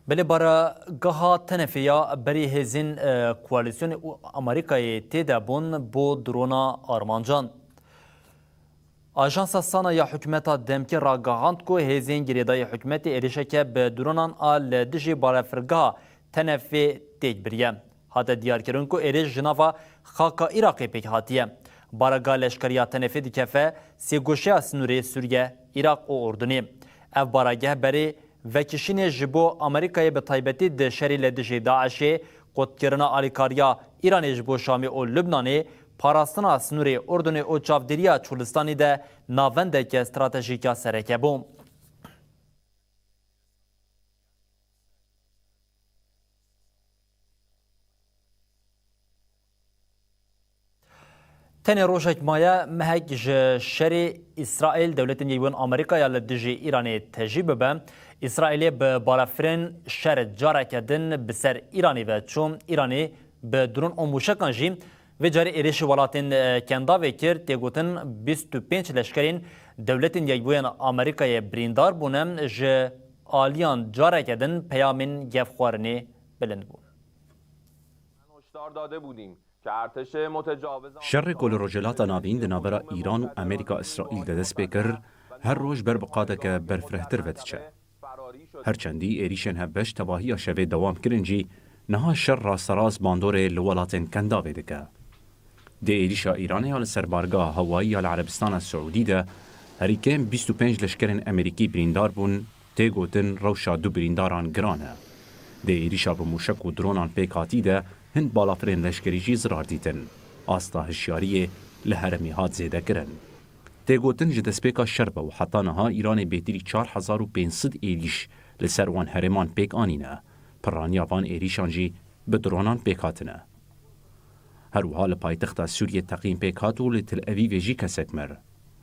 Belê, bargeha Tenefê ya berî hêzên, e, koalîsyonê û Amerîkayê tê de bûn bo drona armancan. Ajansa Sana ya hikûmeta demkî ragihand ku hêzên girêdayî hikûmetê êrişeke bi dronan a li dijî balafirgeha Tenefê têk biriye. Hate diyarkirin ku êrîş ji nava xaka Iraqê pêk hatiye. Barega leşkeriya Tenefê dikefe sêgoşeya sinûrê Sûriye, Iraq û Urdunê. Ev baregeh berê vekişînê ji bo Amerîkayê bi taybetî di şerê li dijî DAIŞê, qutkirina alîkariya Îranê ji bo Şamê û Lubnanê, parastina sinûrê Urdunê û çavdêriya Çolistanê de navendeke stratejîk ya sereke bû. Tenê rojek maye mehek ji şerê Îsraîl, Dewletên Yekbûn Amerîka ya li dijî Îranê tejî bibe. Îsraîlê bi balafirên şer careke din bi ser Îranê ve çû. Îranê bi dron û mûşekan jî vê carê êrişî welatên, e, Kendavê kir. Tê gotin bîst û pênc leşkerên Dewletên Yekbûyên Amerîkayê birîndar bûne, ji aliyan careke din peyamên gefxwarinê bilind bûn. Şerê ku li Rojhilata Navîn di navbera Îran û Amerîka Îsraîl de dest pê kir, her roj ber bi qadeke berfirehtir ve diçe. Her çendî êrîşên hevbeş tevahiya şevê dewam kirin jî, niha şer rasterast bandorê li welatên Kendavê dike. Di êrîşa Îranê ya li ser bargeha hewayî ya li Erebistana Siûdî de herî kêm bîst û pênc leşkerên Amerîkî birîndar bûn, tê gotin rewşa du birîndaran giran e. Di êrîşa bi mûşek û dronan pêkhatî de hin balafirên leşkerî jî zirar dîtin. Asta hişyariyê li herêmê hat zêdekirin. Tê gotin ji destpêka şer ve û heta niha Îranê bêtirî çar hezar û pênc sed êrîş li ser wan herêman pêk anîne. Piraniya van êrîşan jî bi dronan pêk hatine. Her wiha li paytexta Sûriyê teqîn pêk hat û li Tel Evîvê jî kesek mir.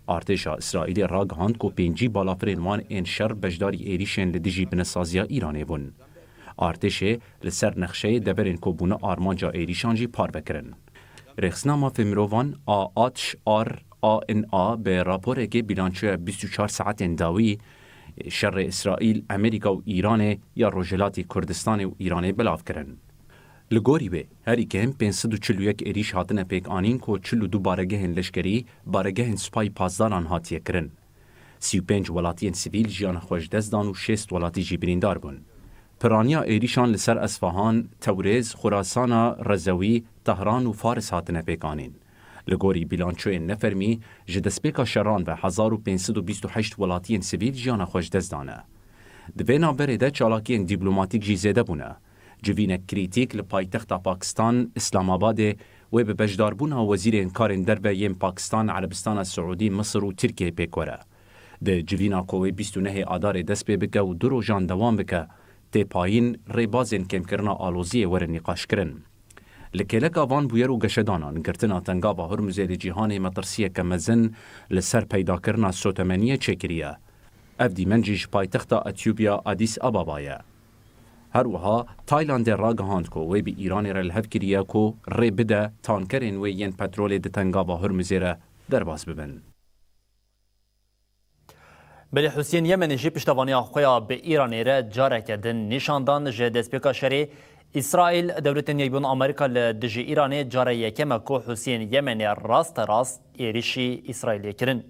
Artêşa Îsraîlê ragihand ku pêncî balafirên wan ên şer beşdarî êrîşên li dijî binesaziya Îranê bûn. Artêşê li ser nexşeyê deverên ku bûne armanca êrîşan jî parve kirin. Rêxistina Mafê Mirovan a Atş Ar A N A bi raporekê bîlançoya bîst û çar saetên dawî şerê Îsraîl, Amerîka û Îranê ya Rojhilatê Kurdistanê û Îranê belav kirin. Li gorî wê, herî kêm pênc sed û çil û yek êrîş hatine pêkanîn ku çil û du baregehên leşkerî, baregehên supayî pasdaran hatiye kirin. Sî û pênc welatiyên sivîl jiyana xwe ji dest dan û şêst welatî jî birîndar bûn. Piraniya êrîşan li ser Esfahan, Tewrêz, Xurasana Rezewî, Tehran û Faris hatine pêkanîn. Li gorî bîlançoyên nefermî, ji destpêka şeran ve hezar û pênc sed û bîst û heşt welatiyên sivîl jiyana xwe ji dest dane. Di vê navberê de çalakiyên dîplomatîk jî zêde bûne. Civînek krîtîk li paytexta Pakistan, Îslamabadê, wê bi beşdarbûna wezîrên karên derve yên Pakistan, Erebistana Siûdî, Misir û Tirkiyeyê pêk were. Di civîna ku wê bîst û nehê Adarê dest pê bike û du rojan dewam bike, tê payîn rêbazên kêmkirina aloziyê werin nîqaşkirin. Li kêleka van bûyer û geşedanan, girtina Tengava Hurmuzê li cîhanê metirsiyeke mezin li ser peydakirina sotemeniyê çêkiriye. Ev dîmen jî ji paytexta Etiyopya Addis Ababa ye. Her wiha Taylandê ragihand ku wê bi Îranê re li hev kiriye ku rê bide tankerên wê yên petrolê di Tengava Hurmuzê re derbas bibin. Belê Husiyên Yemenê jî piştevaniya xwe ya bi Îranê re careke din nîşan dan. Ji destpêka şerê Îsraîl, Dewletên Yekbûn Amerîka li dijî Îranê cara yekem e ku Husiyên Yemenê rasterast êrîşî Îsraîlê kirin.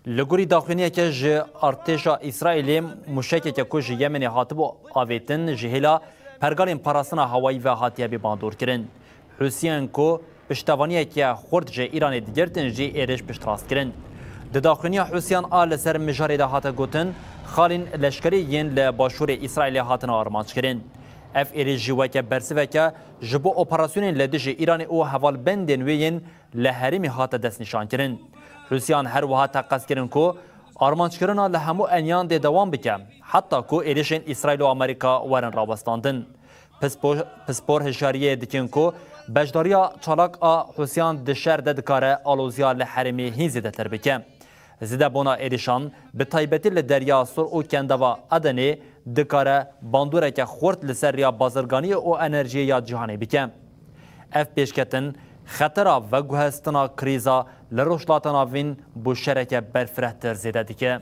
Li gorî daxuyaniyeke ji artêşa Îsraîlê, mûşekeke ku ji Yemenê hatibû avêtin, ji hêla pergalên parastina hewayî ve hatiye bêbandorkirin. Hûsiyan ku piştevaniyeke xurt ji Îranê digirtin jî êrîş piştrast kirin. Di daxuyaniya Hûsiyan a li ser mijarê de hate gotin, xalên leşkerî yên li başûrê Îsraîlê hatine armanc kirin. Ev êrîş jî weke bersiveke ji bo operasyonên li dijî Îranê û hevalbendên wê yên li herêmê hate destnîşankirin. Hûsiyan her wiha teqez kirin ku armanckirina li hemû enyandê dewam bike, heta ku êrişên Îsraîl û Amerîka werin rawestandin. Pispor, pispor hişyariyê dikin ku beşdariya çalak a Hûsiyan di şer de dikare aloziya li herêmê hîn zêdetir bike. Zêdebûna êrişan, bi taybetî li Derya Sor û Kendava Edenê, dikare bandoreke xurt li ser riya bazirganiyê û enerjiyê ya cîhanê bike. Ev pêşketin xetera veguhestina krîza li Rojhilata Navîn bo şereke berfirehtir zêde dike.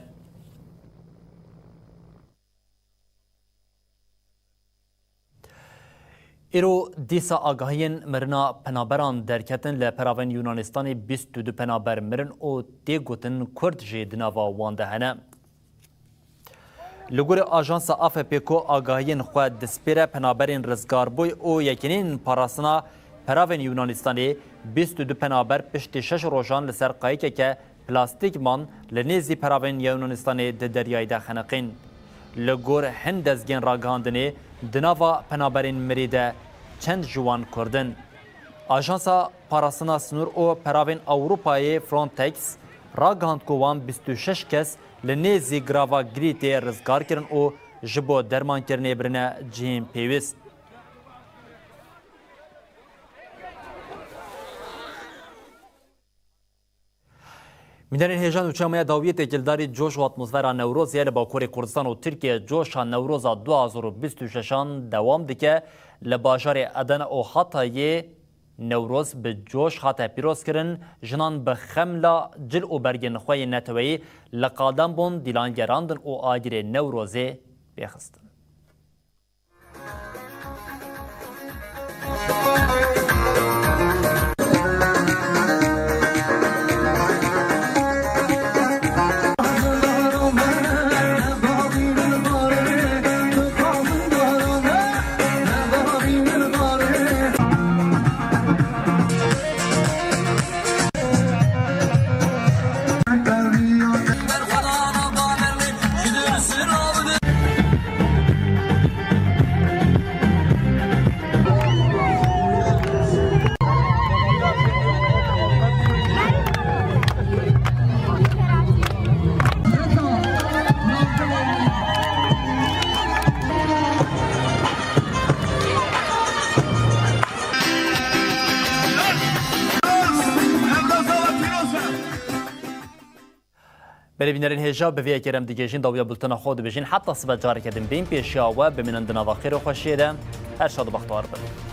Îro dîsa agahiyên mirina penaberan derketin, li peravên Yunanistanê bîst û du penaber mirin û tê gotin Kurd jî di nava wan de hene. Li gorî ajansa A F P ku agahiyên xwe dispêre penaberên rizgarbûy û yekîneyên parastina peravên Yunanistanê, bîst û du penaber piştî şeş rojan li ser qayikeke plastîk man li nêzî peravên Yunanistanê di deryayê de xeniqîn. Li gor hin dezgên ragihandinê, di nava penaberên mirî de çend ji wan Kurd in. Ajansa Parastina Sinûr û Peravên Ewropayê Frontex ragihand ku wan bîst û şeş kes li nêzî girava Girîtê rizgar kirin û ji bo dermankirinê birine cihên pêwîst. Bînerên hêja, nûçeya me ya dawiyê têkildarî coş û atmosfera Newrozê ye. Li Bakurê Kurdistan û Tirkiye coşa Newroza du hazar û bîst û şeşan dewam dike. Li bajarê Edene û Hatayê Newroz bi coş hate pîrozkirin. Jinan bi xemla cil û bergên xwe yên neteweyî li qadan bûn, dîlan gerandin û agirê Newrozê pêxistin. Belê bînerên hêja, bi vê yekê re em digihîjin dawiya bultena xwe dibêjin. Heta sibe careke din bên pêşiya we, bimînin di nava xêr û xweşiyê de. Her şad û bextewar bin.